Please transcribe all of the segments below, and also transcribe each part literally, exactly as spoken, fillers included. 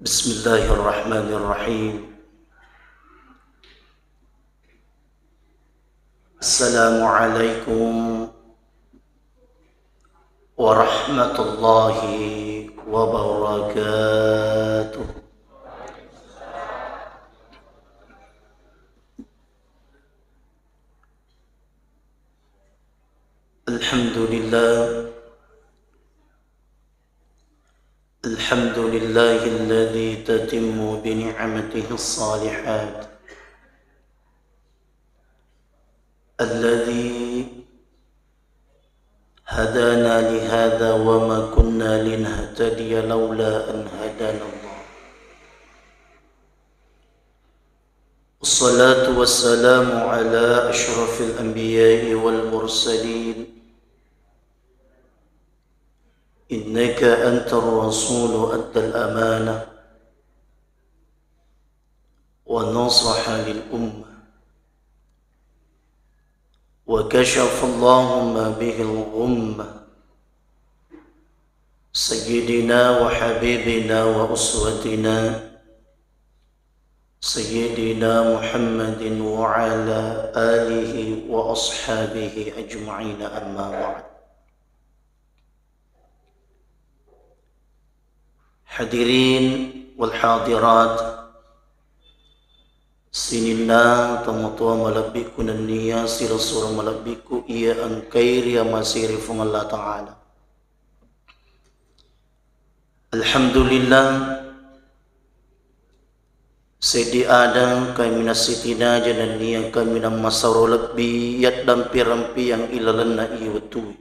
بسم الله الرحمن الرحيم. السلام عليكم ورحمة الله وبركاته. الحمد لله. الحمد لله الذي تتم بنعمته الصالحات. الذي هدانا لهذا وما كنا لنهتدي لولا أن هدانا الله. والصلاة والسلام على أشرف الأنبياء والمرسلين. إنك أنت الرسول أدى الأمانة ونصح للأمة وكشف الله ما به الغمة. سيدنا وحبيبنا وأسوتنا سيدنا محمد وعلى آله وأصحابه أجمعين، أما بعد. Hadirin wal hadirat, sininna tomatoa malebbiku nennia sirasura malebbiku iya engkai riamasiri Puang Allah Ta'ala. Alhamdulillah, seddi ada kaminang sitinaja nennia kaminang masaro lebbi yaddampi-rampiang ilalenna iye wettue.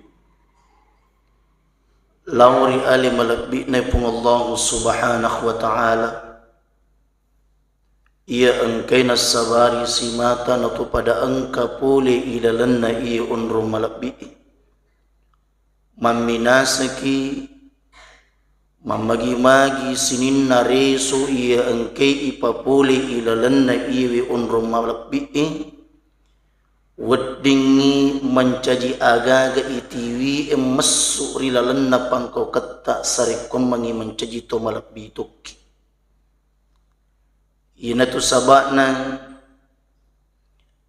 Lao ri ale malebbi'na Puang Allahu Subhanahu wa Ta'ala, iya engkai nassabari simata natopada engka pole ilalenna iye onrong malebbi'e. Mamminasaki, mammagi-magi sininna reso iya engkai ipapole ilalenna iyewe onrong malebbi'e, weddingngi mancaji agaga itiwie messu ri lalenna pangkauketta sarekkuammengngi mancaji to malebbi tokki. Iyanatu saba'na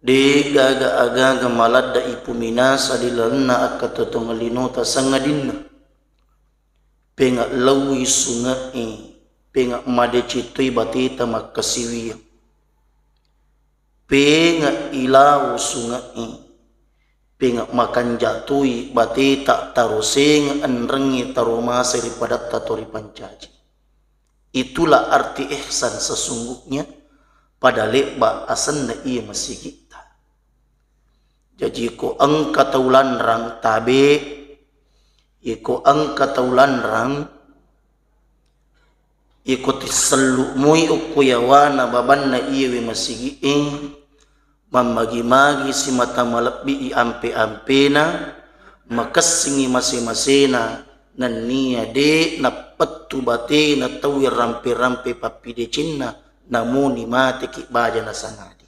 de gaga agaga maladda ipuminasa ri lalenna akkatotongeng linota, sangadinna penga laui sunge'e, penga madeceng toi bateta makkasiwiang, penga ilau sunge'e, penga makanja toi bateta tarosengeng enrengnge taromase ri padatta to ripancaji. Itulah arti ihsan sesungguhnya, pada lebba asenna iya masigitta. Jaji ko engka tau lanrang tabe, iko engka tau lanrang, iko tissellu moi okko yawana babanna iyewe masigi'e, mammagi-magi simata malebbi'i ampe-ampena, makessingngi mase-masena, nennia de nappettu batena tauwe rampe-rampe pappidecenna, namuni mateki baja nasangadi.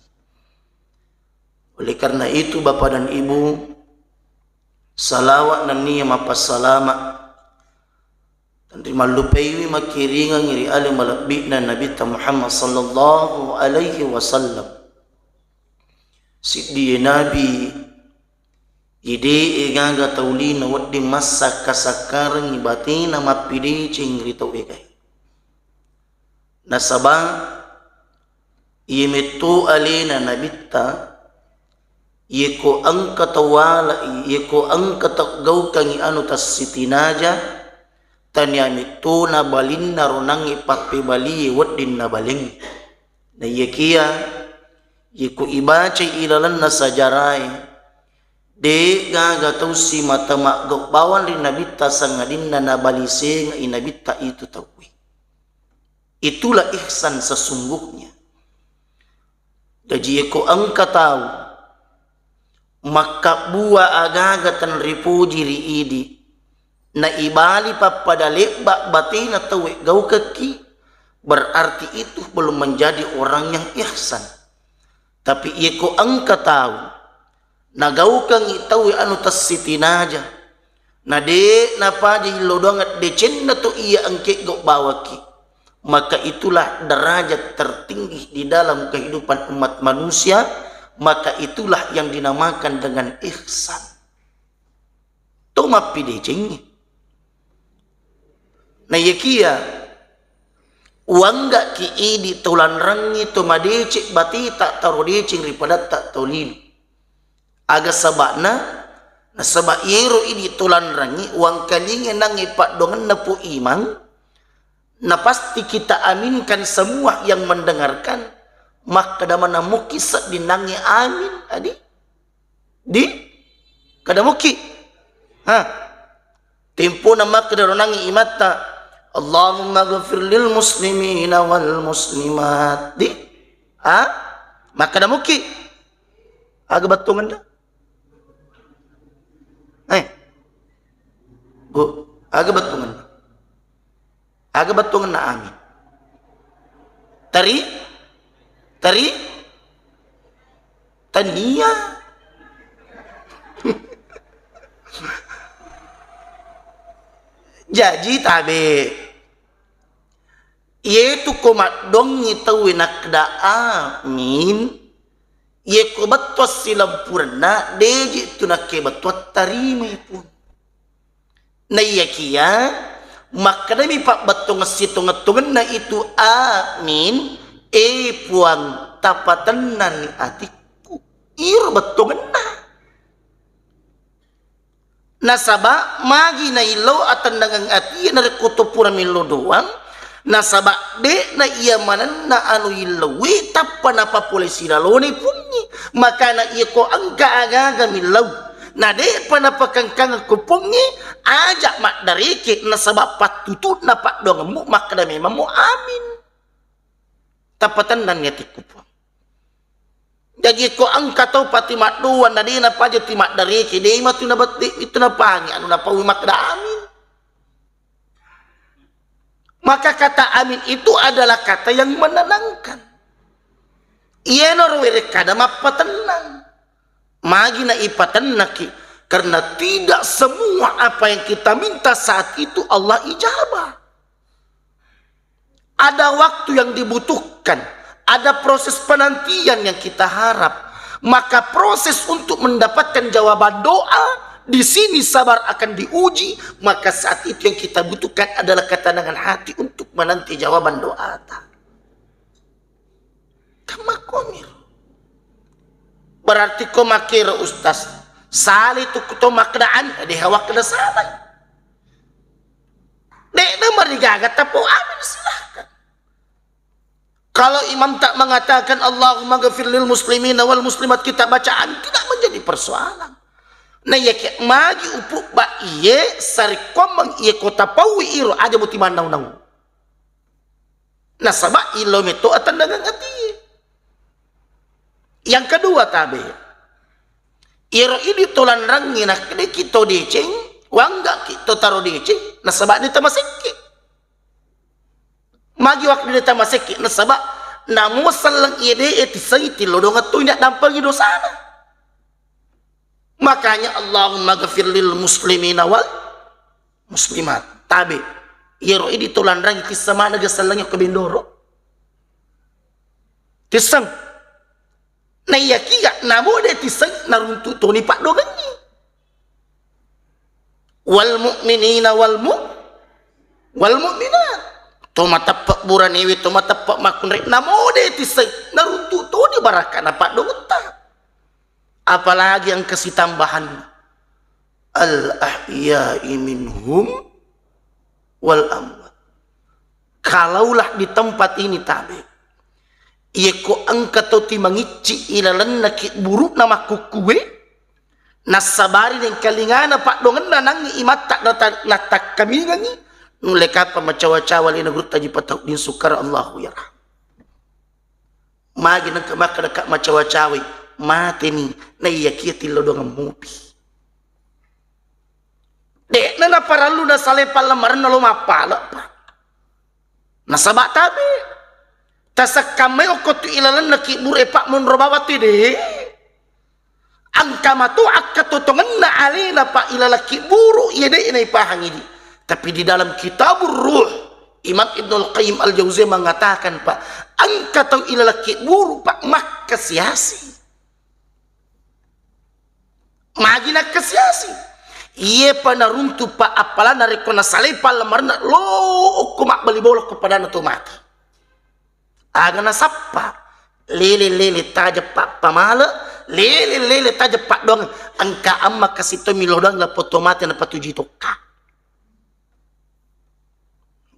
Oleh karena itu, Bapak dan Ibu, salawat nennia mapassalama Tenri mallupaiwi makkiringengngi ri ale malebbi'na Nabitta Muhammad sallallahu alaihi wasallam. Siddi e nabi, ide'e gaga tau lino wedding massakka-sakkarengngi batena mappideceng ri tau egae. Nasaba iye metto alena Nabitta, yeko engka tau wala'i, yeko engka tau gaukangngi anu tassitinaja, tania mettona balinna ronangnge pappebalie wedding nabalengngi. Naiyakiya, yeko ibacai ilalenna sajarae, de gaga tau simata maggau bawang ri Nabitta sangadinna nabalisengei Nabitta itu tauwe. Itulah ihsan sesungguhnya. Jaji, yeko engka tau makkabbua agaga tenripuji ri idi, naibali pappada lebba batena tauwe gaukekki, berarti itu belum menjadi orang yang ihsan. Tapi yeko engka tau nagaukangngi tauwe anu tassitinaja, na de napaja illo doang decenna to iya engke gau bawakki, maka itulah derajat tertinggi di dalam kehidupan umat manusia, maka itulah yang dinamakan dengan ihsan. To mappidecengngi. Naiyakiya, uanggaki idi to lanrangngi to madeceng bateta taro deceng ri padatta to lino. Aga saba'na? Nasaba iyero idi to lanrangngi uangkalinge nangnge paddoangenna Pu Imang, na pasti kita aminkan semua yang mendengarkan, makkeda maneng muki sedding nangnge amin, adi? Di? Kada muki? Ha? Tempona makkeda ro nangnge imatta, "Allahumma ghafir lil muslimina wal muslimat." Di? Ha? Makkeda muki? Aga bettuangenna? Eh. Bu, aga bettuangenna? Aga bettuangenna amin? Teri? Teri? Tania. Jaji tabe. Iyetu ko maddoangngi tauwe nakkeda amin, iye ko bettuang silempurenna, deji tu nakke bettuang tarimai pun. Naiyakiya, makkedami pabbettuang sitongeng-tongenna itu, "Amin, e Puang, tapatennani atikku." Iro bettuangenna. Nasaba magi naillau atennangeng atie narekko to pura millau doang, nasaba de'na iya manenna anu illauwi tappa napapole silalone pungngi. Makana iya ko engka aga-aga millau, na de'pa napakangkangeng ko pungngi, aja maddareke nasaba pattutu'na paddoangemmu makkeda memammu amin. Tapatennanni atikku Puang. Jaji ko engka tau pati maddoang na de napaja ti maddareke, de matu nabette itu napangi anu napaui makkeda amin. Maka kata amin itu adalah kata yang menenangkan. Iyanaro werekkada mappatennang. Magi na ipatennaki, karena tidak semua apa yang kita minta saat itu Allah ijabah. Ada waktu yang dibutuhkan, ada proses penantian yang kita harap. Maka proses untuk mendapatkan jawaban doa, di sini sabar akan diuji, maka saat itu yang kita butuhkan adalah ketenangan hati untuk menanti jawaban doa. Kan makkomiro. Berarti ko makkiro Ustaz, salai tu to makkedaan, de hawa keda salai. De'na marigaga tapau amin, silahkan. Kalau imam tak mengatakan Allahumma ghafir lil muslimina wal muslimat, kita baca amin, tidak menjadi persoalan. Nah, iya ke magi upuk ba iye sarikomeng iye kota paui iro aja muti manau-nau. Nasaba illau metto atennangeng atie. Yang kedua tabe. Iyaro idi to lanrangngi nakkedeki to deceng, wanggaki to taro deceng, nasaba de tamasekke. Magi waktu de tamasekke, nasaba namo selleng iye de e tissengi tillo dongeng to inda dampengi dosana. Makanya Allahumma ghafir lil muslimina wal muslimat. Tabe. Iyaro idi to lanrangngi tissa maneng ga sellengngi ko bendoro. Tisseng. Naiyakiya namo de tisseng naruntu toni paddoangengngi. Wal mu'minina wal mu-, wal mu'minat. To mateppe buranewe, to mateppe makkunrai, namo de tisseng naruntu toni barakana paddoangetta. Apalagi engka sitambahanna, al ahya'i minhum wal amwat. Kalaulah di tempat ini tabe, iyeko engka to timangicci ilalenna kibburu'na makkukkue, nassabari nengkalingana paddoangenna nangngi imatta nata-, natakkamingengi, nulle kapang macawa-cawa lena gurutta ji pataudding sukkara Allahu yarham. Magi nengka makkeda ka macawa-cawai, mateni, naiyakiya tillo doangeng mupi. De'na naparellu nasalai pallamarenna lo mappala, Pak. Nasaba tabe. Tasekkammai okko tu ilalenna kibburu e, Pak, monro bawang tu de. Engka mato akkatotongenna alena, Pak, ilaleng kibburu, iya de naipahangi di. Tapi di dalam Kitabur Ruh, Imam Ibnul Qayyim Al-Jauziyah mengatakan, Pak, engka tau ilaleng kibburu, Pak, makkasiasi. Magi nakkasiasi? Iyepa naruntu, Pak, appalang narekko nasalai pallemmarenna, lo okko mabbali bola ko padanna to mate. Aga nasappa? Lele-lele tajeng pappamale, lele-lele tajeng paddoang, engka amma kasi to milo doang lappo to mate napatuji tokka.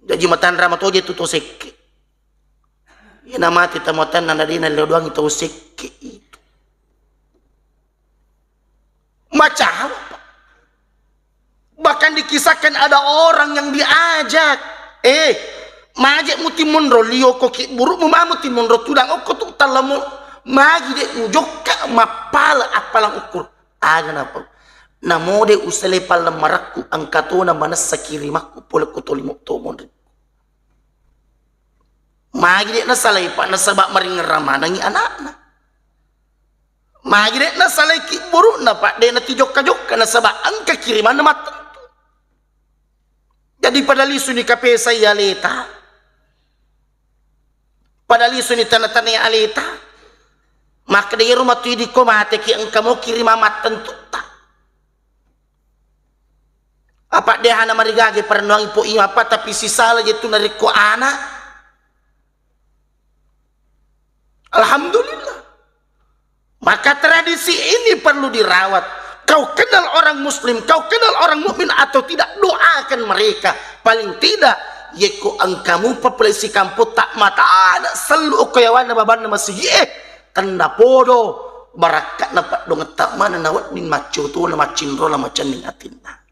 Jaji matanra matoje tu to sekke. Iyana mate tamuatanna nadena leo doangi tau sekke itu. Macam apa? Bahkan dikisahkan ada orang yang diajak, "Eh, maje muti monro lio ko ki burukmu mamu ti monro tudang okko tu tallamu magi de mujokka mappala appalang ukur." Aga napa? Namode usele pallemmarakku engka tona manessa kirimakku pole ko tolimo to monri. Magi de nasalai, Pak, nasaba maringerra manengi anakna. Magi de nasalai kibburu'na, Pak, de natijokka-jokka nasaba engka kirimanna mattentu. Jadi pada lisuni kapesa iya aleta. Pada lisuni tana-tana iya aleta. Makkeda iyaro matu idi ko mateki engka mo kirimang mattentutta. Apa de hana marigage parennuang ipo ima apa, tapi sisala je tu narekko ana. Alhamdulillah. Maka tradisi ini perlu dirawat. Kau kenal orang muslim, kau kenal orang mukmin atau tidak, doakan mereka. Paling tidak, yeko engkamu papulai sikampo tak mata ada selu ko yawana babanna masigi eh. Tenna podo, barakka'na paddongetta maneng nawedding maccotona, maccinrona, macenning atinna.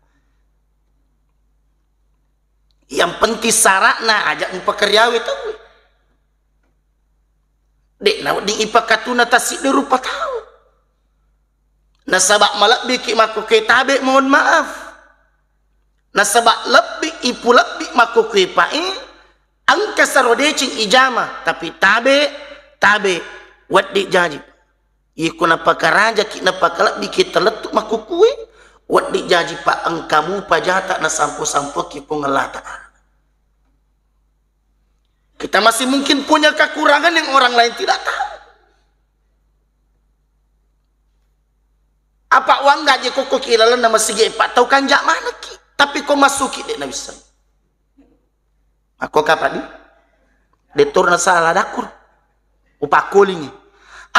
Yang penting syaratna aja mupakarriawe tauwe. De nawedding ipakatuna tassiddi rupa tau. Nasaba malebbiki makkokkoe tabe, mohon maaf. Nasaba lebbi ipulebbi makkokkoe pae, engka saro deceng ijama, tapi tabe, tabe, weddi jaji. Iko napakarajaki, napakalebbiki talettu makkokkoe, weddi jaji pa engkamu pajata nasampo-sampoki Puang Allah Ta'ala. Kita masih mungkin punya kekurangan yang orang lain tidak tahu. Apa uang gaji koko ki lalenna masigi, Pak, tau kanja manekki. Tapi ko masuki de nawisseng. Makko kapang di? De torna sala dakur. Upakkolingi.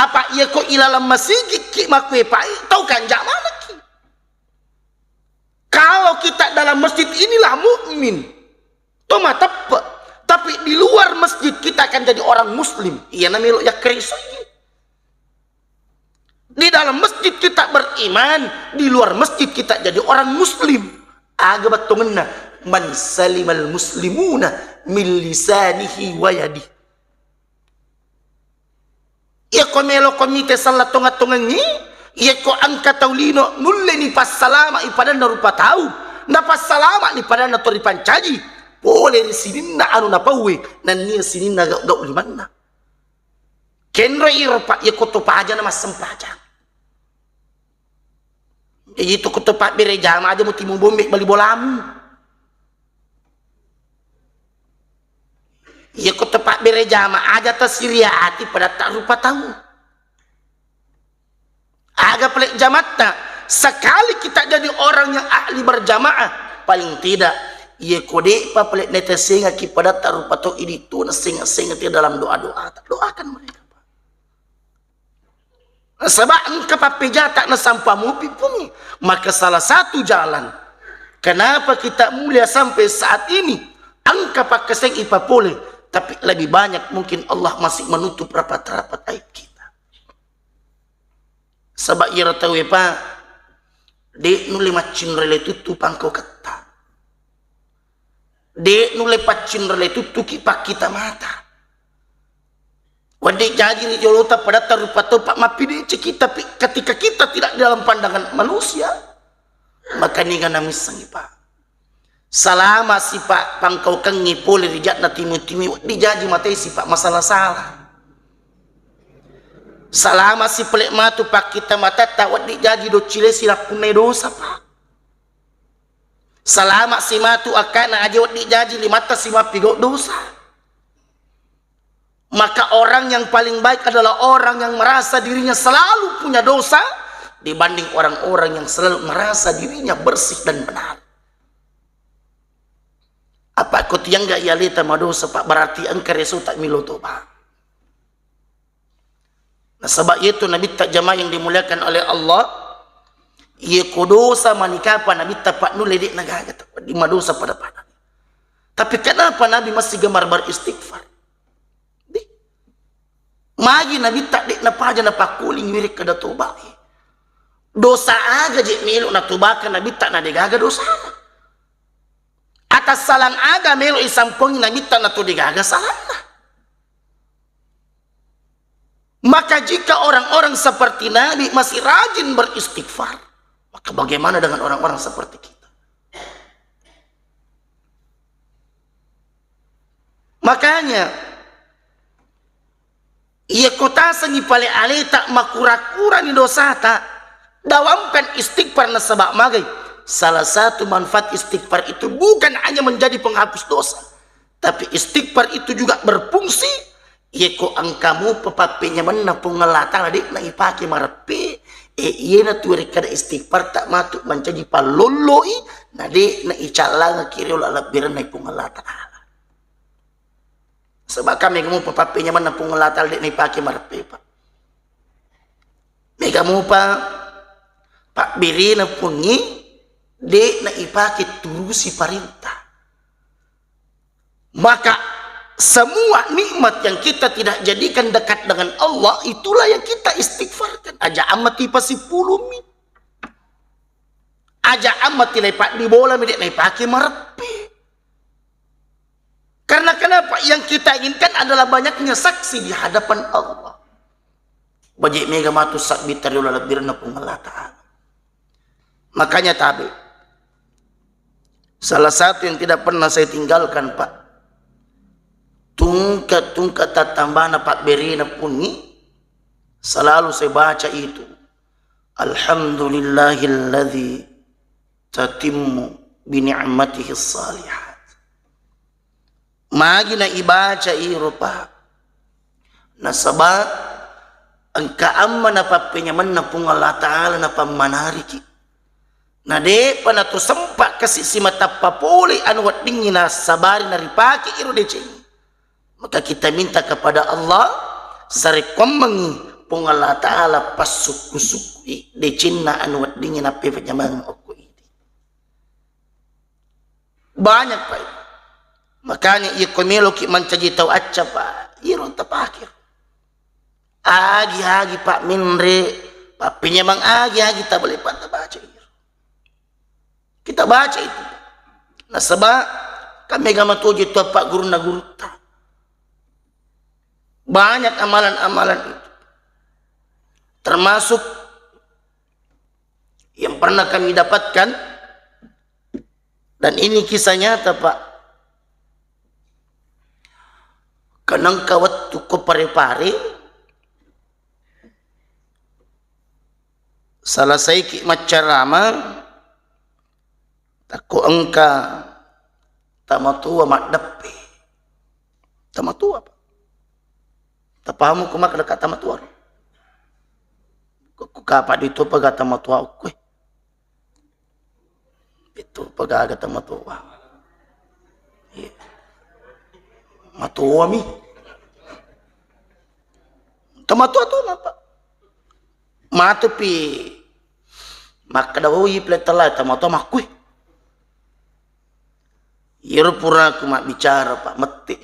Apa iya ko ilalang masigi ki makkuepai tau kanja manekki. Kalau kita dalam masjid inilah mukmin. To mateppe. Tapi di luar masjid kita akan jadi orang muslim. Iya namelo yakkerisoi. Di dalam masjid kita beriman, di luar masjid kita jadi orang muslim. Aga bettongenna, "Man salimal muslimuna min lisanihi wa yadih." Iya ko melo ko mite sella tonga-tongengi, iya ko engka tau lino nulle ni passalama i padanna rupa tau, na passalama ni padanna to ripancaji, pole ri sininna anu napauwe, nennia sininna gau-gau limanna. Kenro iro, Pak, iya ko to paja na massempajang. Iya to ko to pabbere jama aja muti mubombe bali bolamu. Iya ko to pabbere jama aja tasiriati pada tak rupa tahu. Aga pale jamatta, sekali kita jadi orang yang ahli berjamaah, paling tidak, iya ko de pa pale natasengaki pada tak rupa tahu idi tu nasenga-senga ti dalam doa-doa, doakan mereka, Pak. Nasaba engka pappejata nasampa mupi pungi. Maka salah satu jalan kenapa kita mulia sampai saat ini, engka pakkaseng ipapole, tapi lebih banyak mungkin Allah masih menutup rapat-rapat aib kita. Saba iyaro tauwe, Pak, de nulle maccinrele tuttu pangkauketta. De nulle paccinrele tuttuki pakkita mata. Wedding jaji ri jolota padatta rupa tau, Pak, mappideceki, tapi ketika kita tidak di dalam pandangan manusia, maka niga namissengi, Pak. Salama si, Pak, pangkaukengngi pole ri ja'na timu-timu, wedding jaji matei si, Pak, masala-sala. Salama si pale matu pakkita matatta, wedding jaji doccilesi lappunnai dosa, Pak. Salama si matu akkana aja wedding jaji limatta si mappigau dosa. Maka orang yang paling baik adalah orang yang merasa dirinya selalu punya dosa dibanding orang-orang yang selalu merasa dirinya bersih dan benar. Apa ko tiang gak iya leta madosa, Pak, berarti engka reso tak milo toba. Nasaba iyatu Nabitta jamaah yang dimuliakan oleh Allah, iya ko dosa manikapa Nabitta Pak nulle de' nagaga, di madosa pada-pada. Tapi kenapa Nabi masih gemar beristighfar? Di. Magi Nabitta de' napaja napakkuling wirik kada toba. Dosa aga je melo natobaka Nabitta na degaga dosa. Atas salang aga melo isampongi Nabitta na to degaga salanna. Maka jika orang-orang seperti Nabi masih rajin beristighfar, maka bagaimana dengan orang-orang seperti kita? Makanya, iya ko tasengi pale aleta makura-kurani dosata, dawamkan istighfar nasaba magai. Salah satu manfaat istighfar itu bukan hanya menjadi penghapus dosa, tapi istighfar itu juga berfungsi. Iya ko engka mupa pappenyamenna Puang Allah Ta'ala de'na ipake mareppe, e, iyena tu rekkada istighfar tak matu mancaji pallolloi, na de'na icallangaki riolo alebbirenna Puang Allah Ta'ala. Sebab kan mega mupa pappenyamenna Puang Allah Ta'ala de'na ipake mareppe, Pak. Mega mupa pabberena Puangnge de'na ipake turusi parenta. Maka semua nikmat yang kita tidak jadikan dekat dengan Allah, itulah yang kita istighfarkan. Aja ammati pasipulumi. Aja ammati lai paddi bolami de'na ipake mareppe. Karena kenapa? Yang kita inginkan adalah banyaknya saksi di hadapan Allah. Baje mega matu sabbi tariolo lebbirenna Puang Allah Ta'ala. Makanya tabe. Salah satu yang tidak pernah saya tinggalkan, Pak. Tungka-tungka tattambana pabberena Puangnge, selalu saya baca itu. Alhamdulillahilladzi tatimmu bi ni'matihi salihat. Magi na ibaca iro, Pak? Nasaba engka amma na pappenyamenna Puang Allah Ta'ala na pammanariki. Na de'pa na to sempa kasi simatappa pole anu weddingngi nasabari naripake iro deceng. Maka kita minta kepada Allah, sarekkoammengngi Puang Allah Ta'ala passukku-sukkui decenna anu weddingngi nappepenyameng okko idi. Banyak, Pak. Makanya iya ko meloki mancaji tau acca, Pak, iro tapake. Agi-agi, Pak, menre, pappenyameng agi-agi tabale, Pak, tabaca iro. Kita baca itu. Nasaba kan mega matoji tu apa gurunna gurutta. Banyak amalan-amalan itu. Termasuk yang pernah kami dapatkan, dan ini kisah nyata, Pak. Kenengka wettu ko Pare-Pare, selesaiki maccarama, takko engka tamatoa maddeppe. Tamatoa, Pak. Tapahamu ko makkeda ka tamatoa ro? Ko, ko kapa ditopa ga tamatoa okkoe. Itu pagaga tamatoa. Iya. Matoami. Tamatoa tu napa? Matupi makkeda, "Oh, iya, pele tala tamatoa makkui." Iyaro puraku mabbicara, Pak, mette.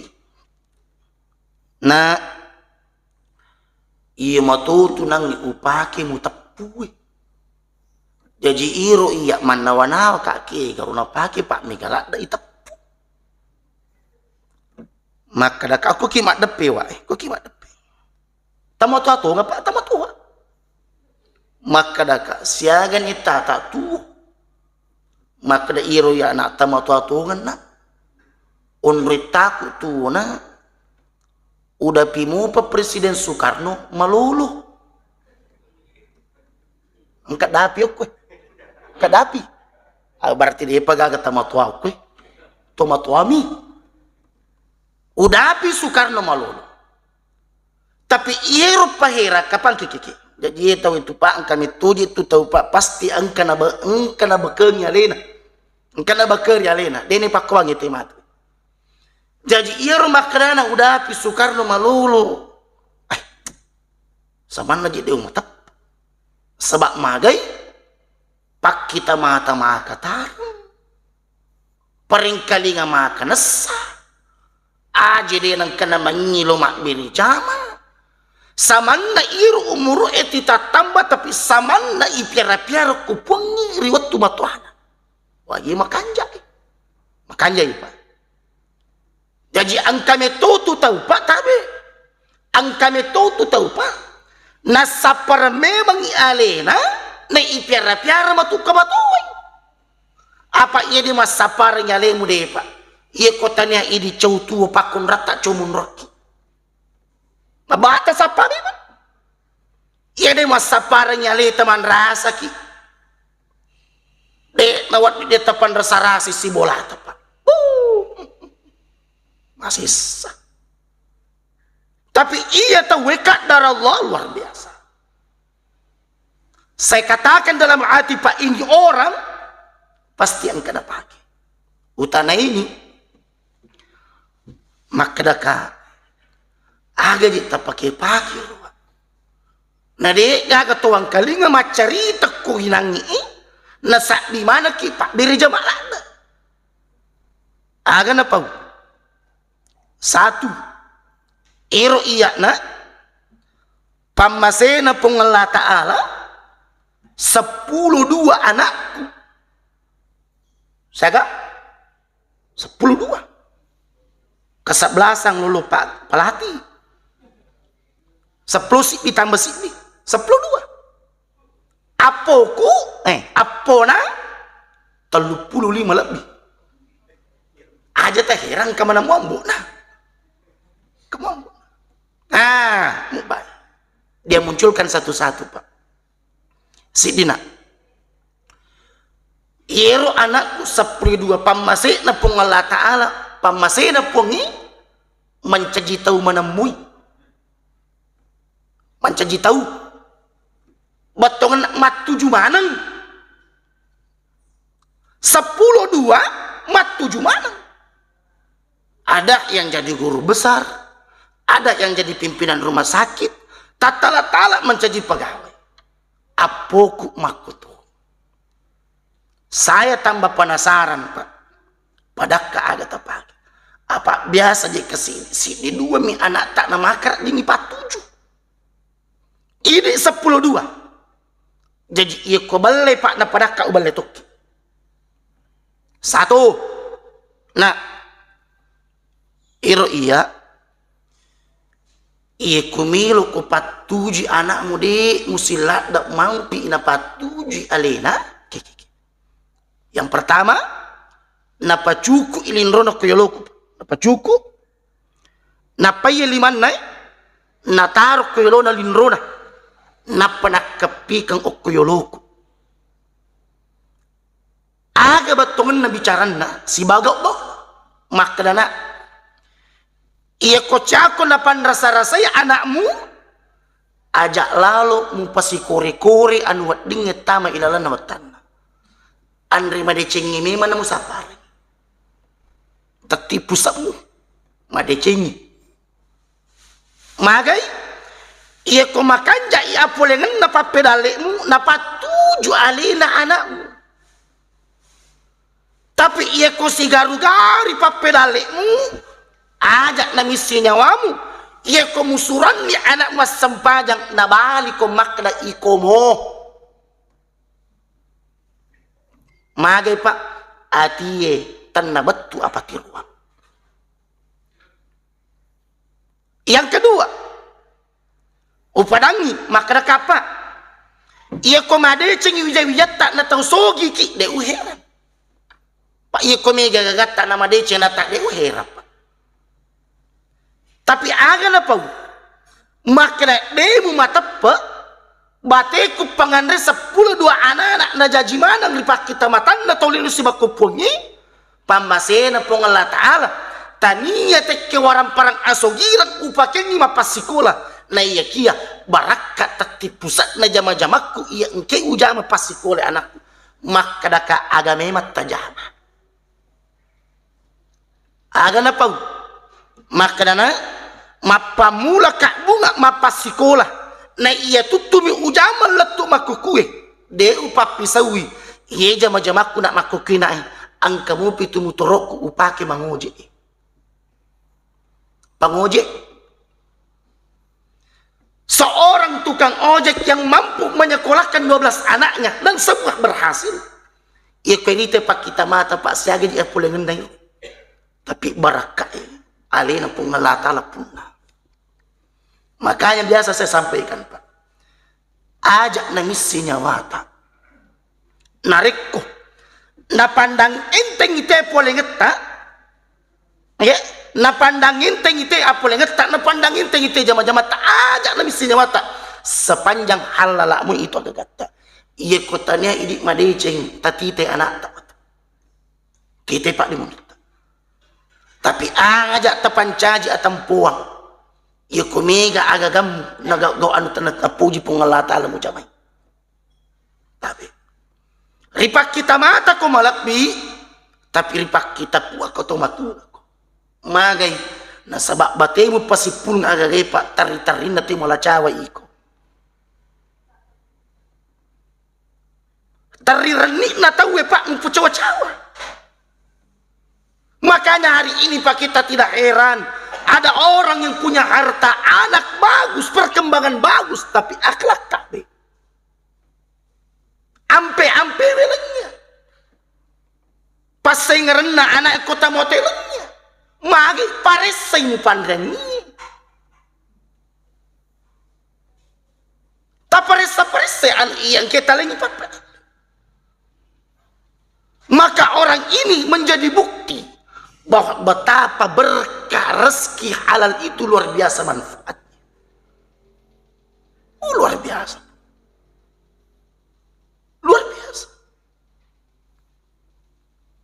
Na iya matotu nangngi upake muteppui. Jaji iro iya mannawa-nawa ka kega ro napake, Pak, mega ladde iteppu. Makkeda ka, "Ko ki maddeppe, Wa, eh, ko ki maddeppe." Tamatoa tonga, Pak, tamatoa. Makkeda ka, "Siaga ni tata tuo?" Makkeda, "Iro ya anak tamatoa tongenna. Onroi taku tuona, udapi mupa Presiden Soekarno malolo." Engka dapi okko. Engka dapi. Ah, berarti depa gaga tomatoa kue. Tomatoami. Udapi Sukarno malolo. Tapi iyero pahera kapang kikiki. Jadi iye tau itu, Pak, engka mettoji tu tau, Pak, pasti engka nabe-, engka nabekengi alena. Engka nabekeri alena. Dene pakkuangi te matu. Jaji iyaro makkedana udapi Sukarno malolo. Eh, samanna je de' umateppa. Sebab magai pakkita mata maka tarung. Paringkalinga maka nessa. Aje de' nengkana mangilo mabbere jama. Samanna iro umuru e titattamba, tapi samanna ipiara-piara ku puangngi ri wettu matoana. Wah, iye makanjai. Makanjai, Pak. Jaji engka metto tu tau, Pak, tabe. Engka metto tu tau, Pak. Nassappareng memangngi alena, na ipiara-piara matu kamatoai. Apa iya de' massappareng alemu de', Pak? Iya ko tania idi cau tuo pakkunratta cau munrokki. Mabata sappa memang. Iya de' massappareng aleta manrasaki. De' nawaddi de' tapanrasa-rasa sibolata, Pak. Uh. Masessa. Tapi iya tauwe kaddara Allah luar biasa. Saya katakan dalam hati, Pak, ini orang pasti engka napake. Utana ini, makkedaka, aga je tapake-pake ro. Na de' gaga tawangkalinga maccarita ko inangngi, nasabbi manekki pabbere jama ladde. Aga napau? Satu, ero iya'na pammasena Puang Allah Ta'ala, seppulo dua anakku. Siaga? Seppulo dua. Kesebelasan lolo Pak Pelatih. Seppulo sibbi tambah sibbi. Seppulo dua. Appoku, eh, appona telluppulo lima lebbi. Aja taherang kemana muambo' nah. Kemuambo'. Ah, mubai. Dia munculkan satu-satu, Pak. Siddina. Iyero anakku seppulo dua pammase'na Puang Allah Ta'ala, pammase'na Puangnge mancaji tau manemmui. Mancaji tau. Bettuanna mattuju maneng. Seppulo dua mattuju maneng. Ada yang jadi guru besar, ada yang jadi pimpinan rumah sakit, tattala-tala mancaji pegawai. Appoku makkuto. Saya tambah penasaran, Pak. Padakka aga tapake. Apa biasa je kesini, sini dua mi anakta na makara dini pattuju. Ini seppulo dua. Jaji iya ko belle, Pak, na padakka ubelle tokki. Satu. Nah, iro iya, iya ko melo ko pattuji anakmu de' musilladda mampi na pattuji alena. Ke, ke, ke. Yang pertama, napacuku i linrona ko yoloku. Napacuku. Nappa iya limanna e, nataro ko yolona linrona. Nappa nakkeppikeng okko yoloku. Aga bettuanna bicaranna, sibawa gau'-gau'. Makkedana, iya ko cako napanrasa-rasai anakmu, aja' lalo mupasikore-kore anu weddingnge tama ilalenna wettanna. Anre madecengngi memang namusappareng. Tetti pusakmu. Madecengngi. Magai, iya ko makanja'i apolengenna pappedalle'mu, napattuju alena anakmu. Tapi iya ko sigaru-gari pappedalle'mu, aja' namissi nyawamu. Iya ko musuranni anakmu massempajang, nabaliko makkeda ikomo. Magai, Pak, atie tenna bettu apatiroang. Yang kedua, upadangngi makkeda kapang, iya ko madecengngi wija-wijatta na tau sogiki, de' uherang. Pak, iya ko mega gagatta na madeceng na ta, de' uherang, Pak. Tapi aga napau? Makkeda de' mumateppe', Bateku panganre seppulo dua anak-anak najaji maneng ri pakkita matanna tau lino sibakko puangngi, pammasena Puang Allah Ta'ala. Tania tekke waramparang asogireng upakengngi mappassikola. Naiyakia barakka tetti pusatna jama-jamakku iya engke ujama passikola anakku. Makkadaka aga memang tajama. Aga napau? Makkedana, mappammula kabbunga mappassikola. Na iya tuttumi ujama lettu makkukue. De upappisaui. Iye jama-jamakku nak makkukue nae. Engka mupi tu mutorokku upake mangoje. Pangoje. Seorang tukang ojek yang mampu menyekolahkan dua belas anaknya dan semua berhasil. Iya ko ini te pakkita mata, Pak, siaga ji appolengenna. Tapi barakka e, alena Puang Allah Ta'ala punna. Makanya biasa saya sampaikan, Pak. Aja' namissi nyawata. Narekko napandang enteng ite polengetta, ya, napandang enteng ite apolengetta, napandang enteng ite jama-jamatta, aja' namissi nyawata. Sepanjang hallala'mu itu agagatta. Iya ko tania idi madeceng, tatite anakta. Tite, Pak, di monitta. Tapi aja' tapancaji atampuang. Iya ko mega agagammu, nagau-gau anu tanah tapuji Puang Allah Ta'ala mujamai. Tapi ripakkita mata ko malebbi, tapi ripakkita kua ko to matu. Magai, nasaba batemu pasippulung agagai, Pak, tarri-tarrinna te mala cawa iko. Terri renni'na tauwe, Pak, mupucawa-cawa. Makanya hari ini, Pak, kita tidak heran ada orang yang punya harta, anak bagus, perkembangan bagus, tapi akhlak kabe. Ampe-ampe welennya. Passaingerenna anak kota motelennya. Magi paressai mupanrengi. Taparessa-paressa anu iya engke talengi pappa. Maka orang ini menjadi bukti bahwa betapa berkah rezeki halal itu luar biasa manfaatnya. Oh, luar biasa. Luar biasa.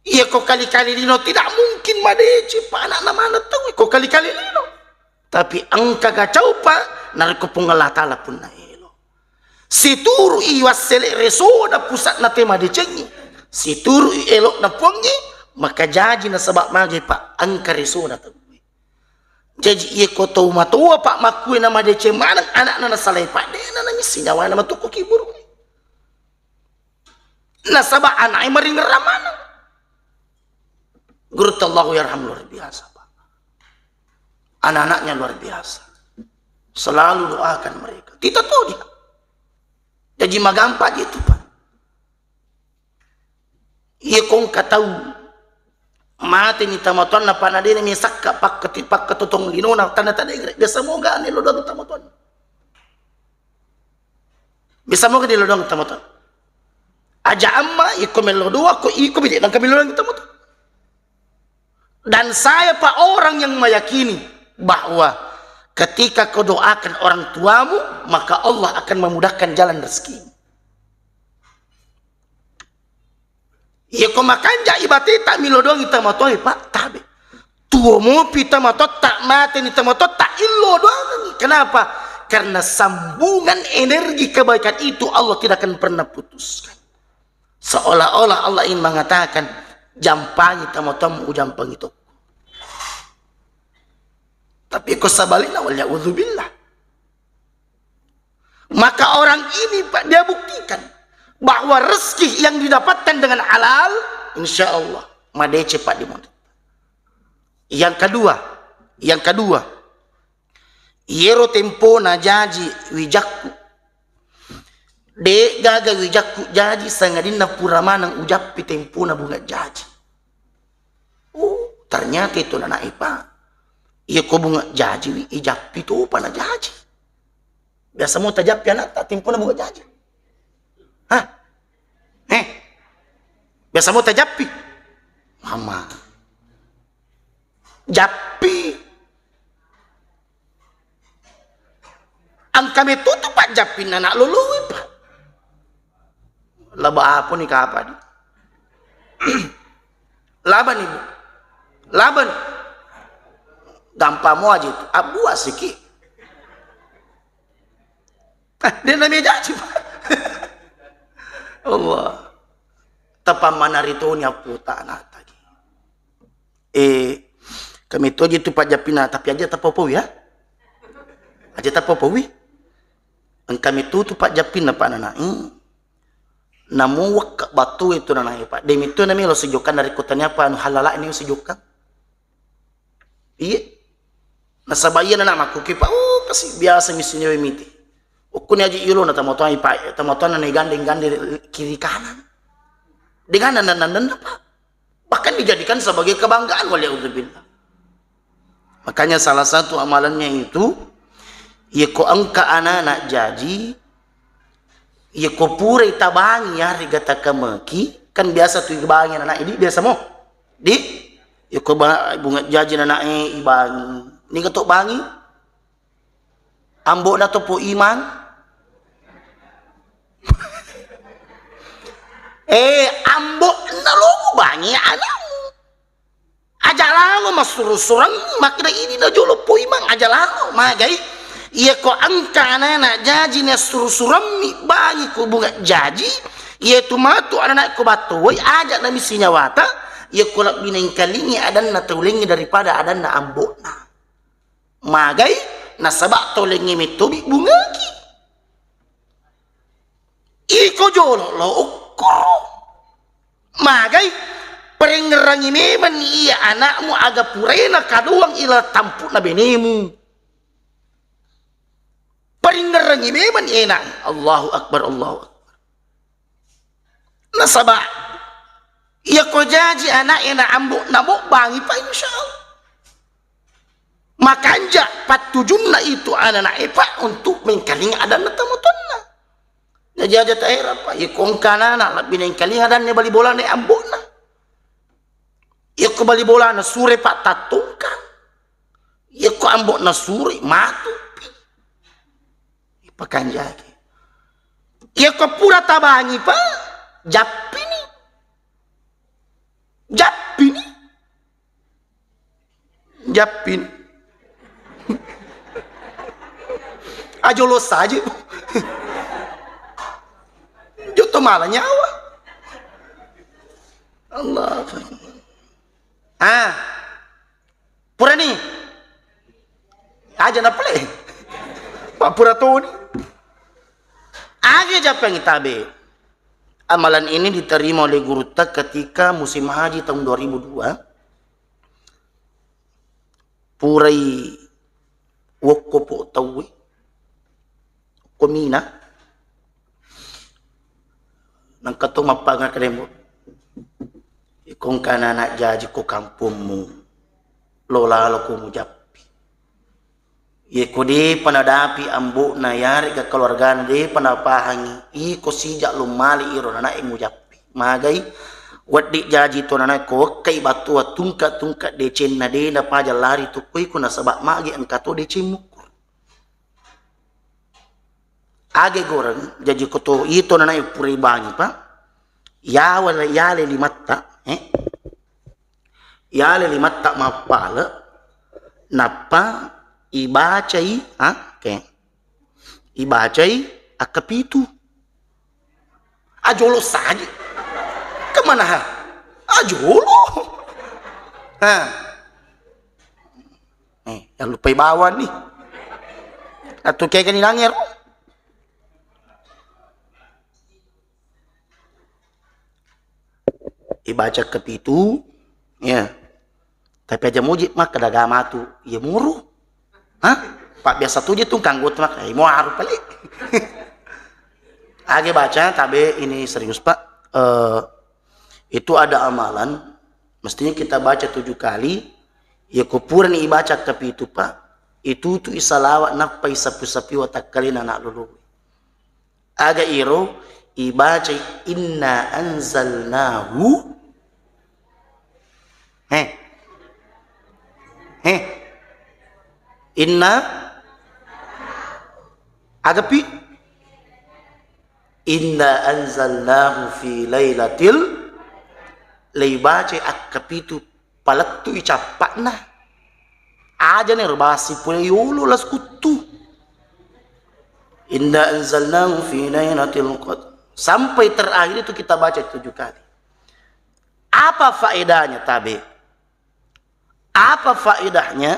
Iya ko kali-kali lino tidak mungkin madeceng pa anakna maneng tau ko kali-kali lino. Tapi engka gacau pa narekko Puang Allah Ta'ala punna elo. Situru i wassele resona pusatna te madecengi. Situru i elokna Puangngi, maka jaji nasaba mage pa engka resona tau. Jaji iya ko tau matoa pa makkue na madeceng maneng anakna nasalai pa dena namissi nyawana matuku kiburui. Nasaba anaknya maringerang maneng. Gurutta Allahu yarham luar biasa, Pak. Anak-anaknya luar biasa. Selalu doakan mereka. Kita tahu dia. Jadi magampa dia itu, Pak. Iya kongka tau mate ni tamatuanna, Pak, na dena mesakka pakkati-, pakkatotong linona, tanda-tanda biasa moga ane lo doang tamatuanna. Bisa moga dilodong tamato. Aja amma iko mello doa ko iko bide nangka mello doang tamato. Dan saya, Pak, orang yang meyakini bahwa ketika kau doakan orang tuamu, maka Allah akan memudahkan jalan rezeki. Iya ko makanja ibateta milo doang tamatoe, Pak, tabe. Tuo mopi tamatotta, mate ni tamatotta, illo doangi. Kenapa? Karena sambungan energi kebaikan itu Allah tidak akan pernah putuskan. Seolah-olah Allah ingin mengatakan, jampangi tamatomu, jampangi tokko. Tapi ko sabalikna, wal ya'udzubillah. Maka orang ini, Pak, dia buktikan bahwa rezeki yang didapatkan dengan halal, insya Allah, madece, Pak, di mulut. Yang kedua, yang kedua, iyero tempona jaji wijakku. De gaga wijakku jaji, sangadinna pura maneng ujappi tempona bunga jaji. Oh, ternyata itu anak ipa. Iya ko bunga jaji wi, ijappi topa na jaji. Biasa mo tajappi anak tak tempona bunga jaji. Hah? Eh? Biasa mo tajappi. Mama. Jappi. Engka metu tu pajjappinna anak loloe, pa. Aba apa ni kapa di? Laban ibu. Laban. Gampang mo aja itu. Abu asiki. Ah, dia namanya jaji, Pak. Allah. Tapa manari toni apu tak anak tadi. Eh, kami tu aja tu Pak Japina, tapi aja tak apa-apa ya. Aja tak apa-apa wi. Engkami tu tu Pak Japina Pak Nanai. Namu wekka batu itu Nanai Pak. Demi tu nami lo sejokan dari kotanya apa anu halala ini sejokan. Iya. Nasaba iya nana makkuki, Pak. Oh, pasti biasa misinya miti. Ukkuni aja ilo na tamotoan, Pak. Tamotoan na gandeng-gandeng kiri kanan. Dengan nana, nana, Pak. Bahkan dijadikan sebagai kebanggaan, waliyadzubillah. Makanya salah satu amalannya itu, iya ko engka anak-anak jaji, iya ko pura itabangi ya, riga takamaki, kan biasa tu ibangi anak ini biasa mo. Di, iya ko ba-, bunga jaji anak e ibangi. Ini ketok bangi. Ambo na topo imang. Eh, ambo na lo bangi anakmu. Aja lalo massuru-sureng, makkeda idi na jolo poimang, aja lalo, magai. Iya ko engka anana jaji na suru-suremmi bangi ko bunga jaji, iya tu matu anana ko batto woi, aja na misi nyawata, iya ko lebbi nengkalingi adanna taulengi daripada adanna ambokna. Magai, nasaba taulengi mettobi bungaki. Iko jolo lo ukkuru. Magai, parengngerangi memang iya anakmu aga purena kadoang ila tampukna benemu. Parengngerangi memang iya anak. Allahu Akbar, Allahu Akbar. Nasaba, iya ko jaji anak ena ambo namo bangi pa insya Allah. Makanja pattujunna itu anak-anak e, Pak, untuk mengkalinga adanna tomatoanna. Jaji aja taera, Pak. Iya ko engka anak-anak lebbi nengkalinga adanna bali bolana ambokna. Iya ko bali bolana sure, Pak, tattungkang. Iya ko ambokna sure matu. Pakanjaki. Iya ko pura tabangi, Pak. Jappini. Jappini. Jappin. Ajolo saja, Bu. Joto malah nyawa. Allah. Ah. Purani. Aja na pale. Pak pura toni. Age japang tabe. Amalan ini diterima oleh gurutta ketika musim haji tahun dua ribu dua. Purai wokko po tauwe, ko Mina, nangka to mappanga kadembo. Iko engka anak jaji ko kampommu, lo lalo ko mujappi. Yeko depa nadapi ambo'na, yarega keluargana depa napahangi, iko sijak lo mali iro nanae mujappi. Magai, wedding jaji to nanae ko wekkai battua tungka-tungka decenna, de napaja lari to ko iko nasaba magi engka to deceng mukkur. Age goreng, jaji ko to ito nanae pura ibangi, Pak. Yawa, yale limatta, eh? Yale limatta mappale, nappa ibacai, ha? Oke. Ibacai akkapitu. Ajolo saji. Kemana, ha? Ajolo. Ha. Eh, yang lupai bawang nih. Atau kayak gini nangir. Ibaca kepitu, ya. Tapi aja muji maka daga matu, ya muru. Hah? Pak biasa tuh dia tuh kanggo tuh maka, eh, mau aru pale. Age baca, tabe ini serius, Pak. Eh, itu ada amalan, mestinya kita baca tujuh kali. Ya kupurani ibaca kepitu, Pak. Itu tuh isalawat nappa isapu-sapi watakkalina anak lulu. Aga iro ibacai inna anzalnahu. He. He. Inna. Agapi. Inna anzalnahu fi lailatil, leibacai akkapitu palettui cappa'na. Aja nero basi pole yolo las kuttu. Inna anzalnahu fi lailatul qadr. Sampai terakhir itu kita baca tujuh kali. Apa faedahnya, tabe? Apa faedahnya?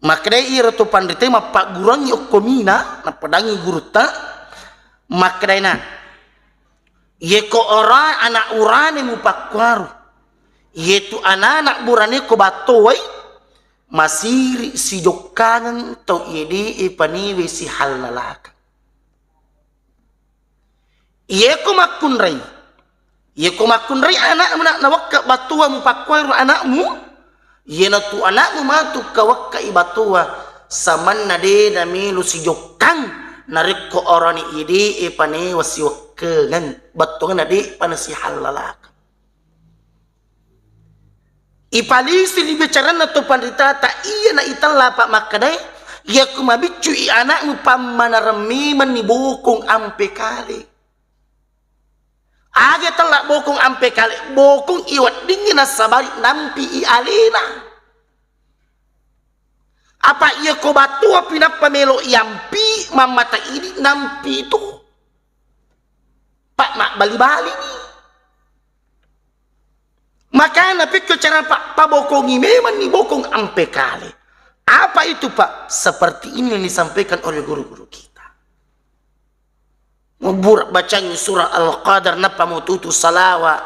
Makkedai iro to panrita mappagguruangngi okko Mina, napadangi gurutta, makkedai na, yeko ora anak urane mupakkuaru, yetu anak-anak burane ko battowai, masiri sijokkangeng tau ede e panewe sihallalakang. Iyeko makkunrai, iyeko makkunrai anakmu na-, nawakka battoa mupakkuaru anakmu, iyanatu anakmu matu kawakkai battoa, samanna de namelo sijokkang narekko orani ede e panewa siwekkengeng, battuanna de'pa nasihallalakang. Ipalisi ri bicaranna to panritata, iya na itella, Pak, makkedae, yakku mabiccu i anakmu pammanareng memenni bokong ampe kale. Aga tella bokong ampe kale, bokong iweddingngi nassabari nampi i alena. Apa iya ko battua pinappa melo iampi, mammata idi nampi tu. Pak, mabbali-bali ni. Makana pekko cara, Pak, pabokongi memang ni bokong ampe kale. Apa itu, Pak? Seperti ini yang disampaikan oleh guru-guru kita. Mubura bacangi surah Al-Qadar, nappa mututu salawa,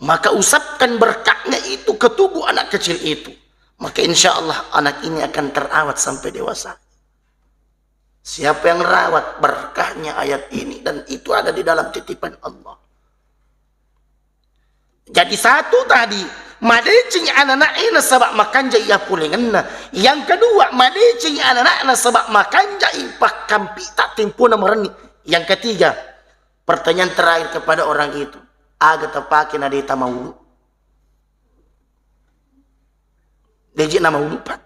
maka usapkan berkahnya itu ke tubuh anak kecil itu. Maka insya Allah anak ini akan terawat sampai dewasa. Siapa yang rawat berkahnya ayat ini, dan itu ada di dalam titipan Allah. Jadi satu tadi, madeceng anana'e nasaba makanja iya pulengenna. Yang kedua, madeceng anana'na nasaba makanja i pakkampi ta tempona marenni. Yang ketiga, pertanyaan terakhir kepada orang itu, aga tapake na de tamaulu? Deji namaulu, Pak.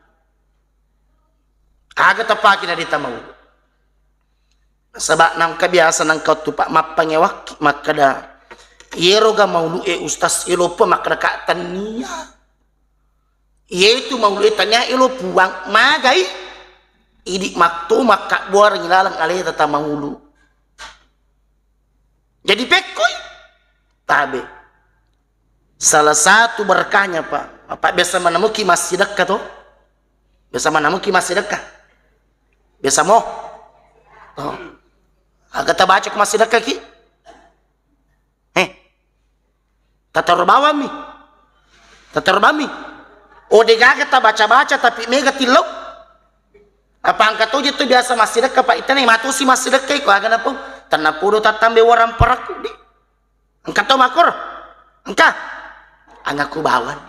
Aga tapake na de tamaulu? Nasaba nangka biasa nangka wettu, Pak, mappangewakki makkeda, iyero ga maulu e, Ustaz, elo Puang, makkeda ka, tennia. Iyetu maulu e tennia elo Puang, magai idi makto makkabbuarengngi laleng aleta tamaulu. Jadi pekkoi tabe. Salah satu berkahnya, Pak. Apa biasa manamuki massidekka to? Biasa manamuki massidekka? Biasa mo? Oh. Aga tabaca ko massidekka ki? Eh. Tataro bawammi. Tataro bammi. Oh, degaga tabaca-baca tapi mega tillau. Apa engka toje tu biasa massidekka, Pak, itana matusi massidekka iko aga napung. Tennapodo tattambe warang parakku di. Engka to makkoro? Engka? Angaku bawang.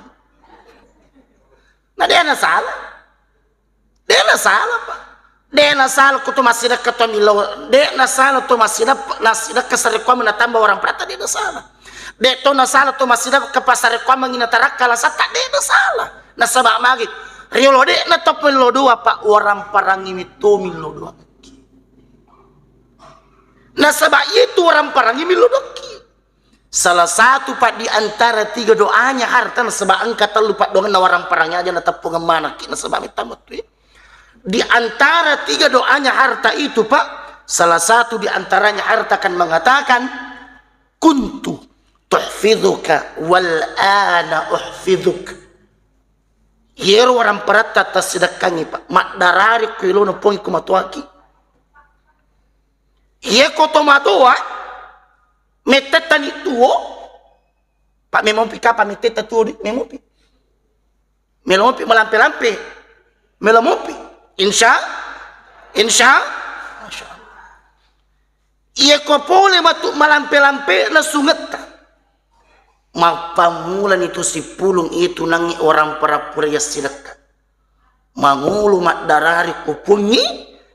Na de nasala. De nasala, Pak. De nasala ko to massidekka to millau. De nasala to massidekka, massidekka sarekkuammengngi natamba warang paratta, de nasala. De to nasala to massidekka pasarekkuammengngi natarakka lasatta, de nasala. Nasaba magi? Riolo de na to millau doa, Pak, warang parangngi mitto millau doa. Nasaba iyatu warang parangngi millau doakki. Salah satu, Pak, di antara tiga doanya harta, nasaba engka tellu paddoangenna warang parangngi aja nateppungeng manakki, nasaba mettammettu, ya. Di antara tiga doanya harta itu, Pak, salah satu di antaranya harta akan mengatakan, "Kuntu tuhfidhuka wal ana uhfidhuk." Yero warang paratta tassidekkangi, Pak, maddarari ku elona Puang ku matoaki. Iya ko tomatoa, mettettani tuo, Pak, memopi kapa mettetta tuo di, memopi. Melomopi malampe-lampe. Melomopi. Insya, insya, Masya Allah. Iya ko pole matu malampe-lampe na sungetta. Mappammulani tu sipulung itu nangi orang parapura yassidekka. Mangulu maddarari kupungi,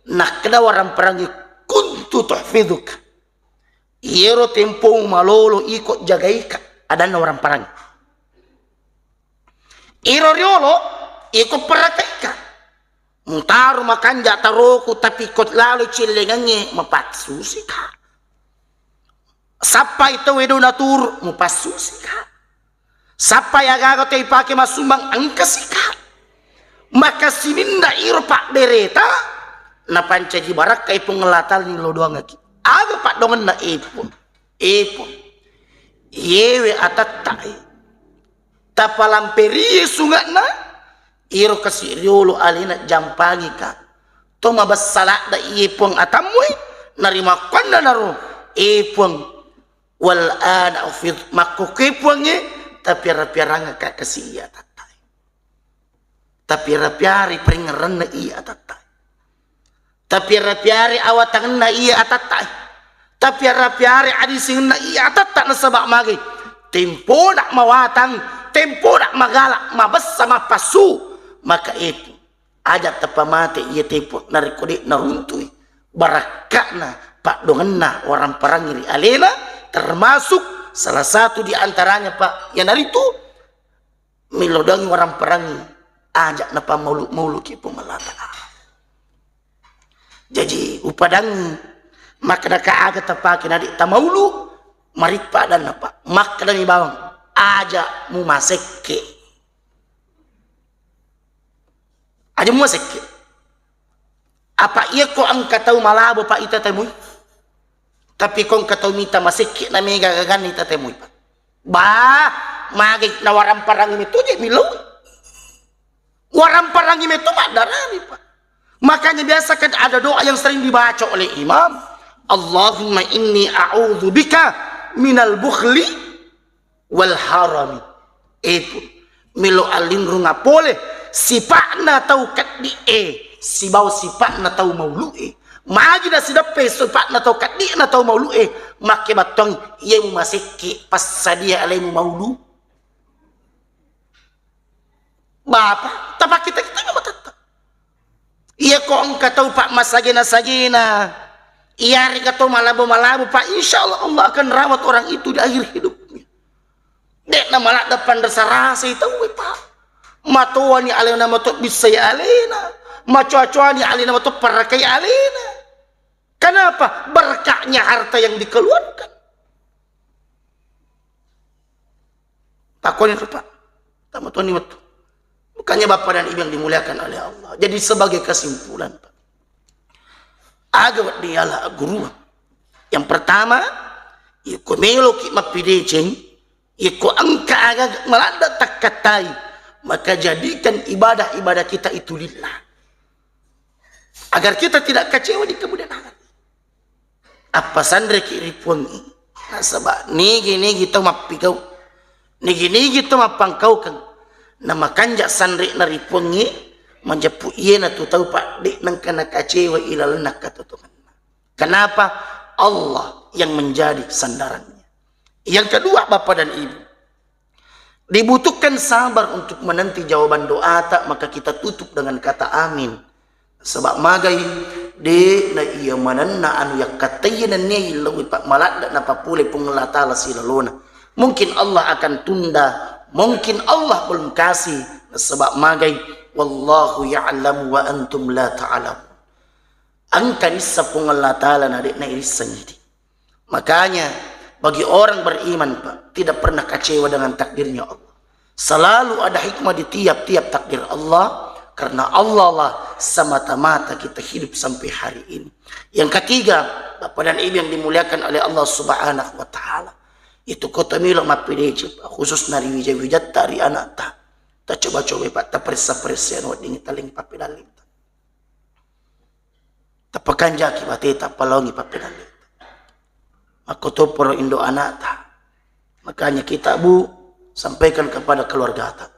nakkeda warang parangi, "Kuntu tuhfidhuka." Iyero tempo malolo iko jagaika, adanna warang parangi. Iro riolo, iko parakaika. Mutaro makanja taroku, tapi ko lalo cellengangnge, mapatsusika. Sappai tau wedo naturu, mupassusika. Sappai aga-aga tau ipake massumbang, engkasika. Maka sininna iro pabbereta, napancaji barakka i Puang Allah Ta'ala, ni lo doangaki. Aga paddoangenna epong. Epong. Yewe atattae. Tapalamperie sunga'na, iro kasi riolo alena jampangika. To mabessa ladda iye Puang atammui, narimakkuannanaro, e Puang, wal ana ufid, makkokkoe Puangnge, tapiara-piarangaka kasi iya atattae. Tapiara-piarai paringngeranna iya atattae. Tapiara-piare awatangenna iya atatta. Tapiara-piare adisingenna iya atatta, nasaba magai. Tempona mawatang, tempona magala, mabessa, mapassu. Maka epu, aja tapamate iya tepu narekko de naruntui barakka'na paddoangenna waramparangngi ri alena, termasuk salah satu di antaranya, Pak, iyanaritu Millau doangi waramparangngi, aja napammaulu-mauluki Puang Allah Ta'ala. Jaji, upadangngi, makkeda ka aga tapake nadi tamaulu, marippa adanna, Pak. Makkedami bawang, aja mumasekke. Aja mumasekke. Apa iya ko engka tau malabo, Pak, ita temui? Tapi ko engka tau mita masekke na mega gaganna ita temui, Pak. Bah, magai na waramparangngi metu je millau. Waramparangngi metu maddarani, Pak. Makanya biasa kan ada doa yang sering dibaca oleh imam. Allahumma inni a'udzubika minal bukhli wal harami. Epun, melo allinrunga pole sipa'na tau keddi'e sibawa sipa'na tau maulu'e. Magi nasideppe sipa'na tau keddi'na tau maulu'e, makke battuang iye mumasekke, passadia alemu maulu. Bapa, tapakita-kita matatta. Iya ko engka tau, Pak, masagena-sagena, iyarega tau malabo-malabo, Pak, insya Allah, Allah akan rawat orang itu di akhir hidupnya. De'na maladda panrasa-rasai tauwe, Pak. Matoani alena mato bissai alena. Macoa-coani alena mato parakai alena. Kenapa? Berkahnya harta yang dikeluarkan. Takoni tu, Pak. Tama toni wettu. Makanya Bapak dan Ibu yang dimuliakan oleh Allah. Jadi sebagai kesimpulan, Pak. Aga wedding yala guru. Yang pertama, iko meloki mappideceng, iko engka aga maladda takkattai, maka jadikan ibadah-ibadah kita itu lillah. Agar kita tidak kecewa di kemudian hari. Appasanreki ri Puangnge. Nasaba nigi-nigi tau mappigau, nigi-nigi tau mappangkaukeng, namakanja sanre'na ri Puangnge, majeppu iyena tu tau padde nengka nakacewa ilalenna katotongenna. Kenapa? Allah yang menjadi sandarannya. Yang kedua, Bapak dan Ibu, dibutuhkan sabar untuk menanti jawaban doata, maka kita tutup dengan kata amin. Sebab magai, de na iya manenna anu yakkattaiye nennia illauwi, Pak, maladda napapule Puang Allah Ta'ala silalona. Mungkin Allah akan tunda, mungkin Allah belum kasih. Sebab magai, wallahu ya'lamu wa antum la ta'lamun. Engka nissa Puang Allah Ta'ala na de na irisseng idi. Makanya, bagi orang beriman, Pak, tidak pernah kecewa dengan takdirnya Allah. Selalu ada hikmah di tiap-tiap takdir Allah, karena Allah lah semata-mata kita hidup sampai hari ini. Yang ketiga, Bapak dan Ibu yang dimuliakan oleh Allah Subhanahu wa Ta'ala, itu kota milo mappedece, Pak, khususna ri wija-wijatta, ri anakta. Tacoba-coba, Pak, taperissa-perissa anu wedding taling pappedaling. Tapakanjaki bateta, palaongi pappedalle. Makkotoparo indo anakta. Makanya kita, Bu, sampaikan kepada keluargata.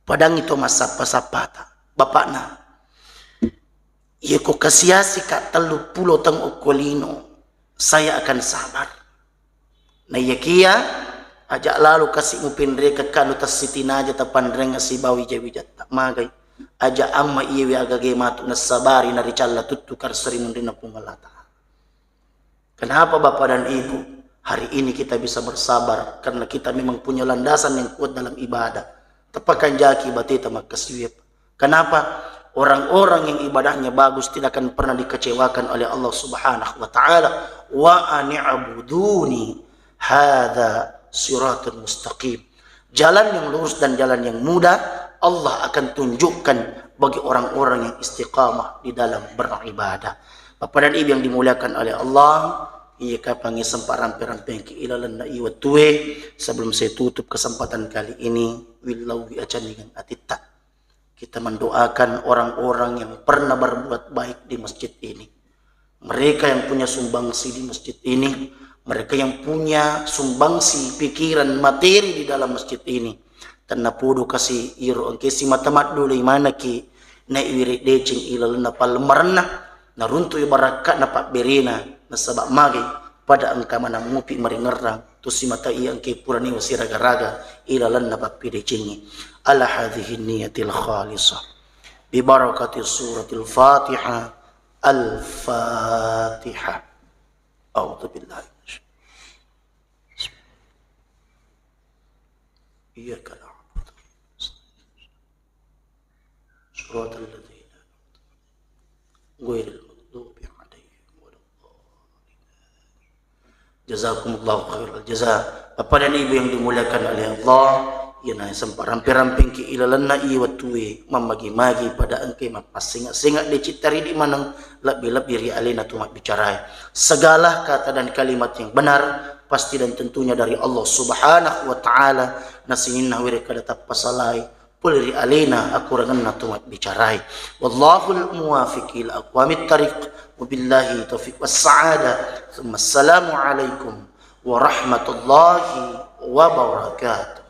Padangi to massappa-sappata. Bapakna, iya ko kasiasi ka tellu pulo taung okko lino, saya akan sabar. Naiyakiya, aja lalo kasi mupenreka kanu tassitinaja tapanrenga sibawa wija-wijatta. Magai, aja amma iyewe agage matu nassabari naricalla tuttu karsa ri munrinna Puang Allah Ta'ala. Kenapa Bapak dan Ibu hari ini kita bisa bersabar? Karena kita memang punya landasan yang kuat dalam ibadah. Tepakan jaki bateta makkasiwiya. Kenapa? Orang-orang yang ibadahnya bagus tidak akan pernah dikecewakan oleh Allah Subhanahu wa Ta'ala. "Wa ani'buduni hadza siratul mustaqim." Jalan yang lurus dan jalan yang mudah Allah akan tunjukkan bagi orang-orang yang istiqamah di dalam beribadah. Bapak dan Ibu yang dimuliakan oleh Allah, iya kapangi sempat rampe-rampengki ilalenna iwetue. Sebelum saya tutup kesempatan kali ini, willau wi acan dengan atitta. Kita mendoakan orang-orang yang pernah berbuat baik di masjid ini. Mereka yang punya sumbangsi di masjid ini, mereka yang punya sumbangsi pikiran materi di dalam masjid ini. Tennapodo kasi iro engke simata maddulai manaki naik wirid deceng ilalenna pallemmarenna, naruntui barakka'na pabberena, nasaba magi pada engka manang mupi maringerrang tu simata iya engke purani wasiraga-raga ilalenna pappidecengi. Ala hadhihi niyatil khalisah. Bi barakati suratil Fatihah. Al-Fatihah. A'udzu billahi minasy-, Iyyaka na'budu. Siratal ladzina ghairil maghdubi 'alaihim waladdallin. Jazakumullahu khairal jaza. Bapak dan Ibu yang dimuliakan oleh Allah, iyana sempat rampe-rampengki ilalenna i wettue, mammagi-magi pada engke mappassenga-senga deceng taridi maneng, lebbi-lebbi ri alena tu mabbicarae. Segala kata dan kalimat yang benar pasti dan tentunya dari Allah Subhanahu wa Ta'ala, na sininna were kada tappasalai pole ri alena akurangenna tu mabbicarae. Wallahul muwafiq ila aqwamit tariq. Wabillahi taufiq was sa'adah. Tsumma assalamu alaikum warahmatullahi wabarakatuh.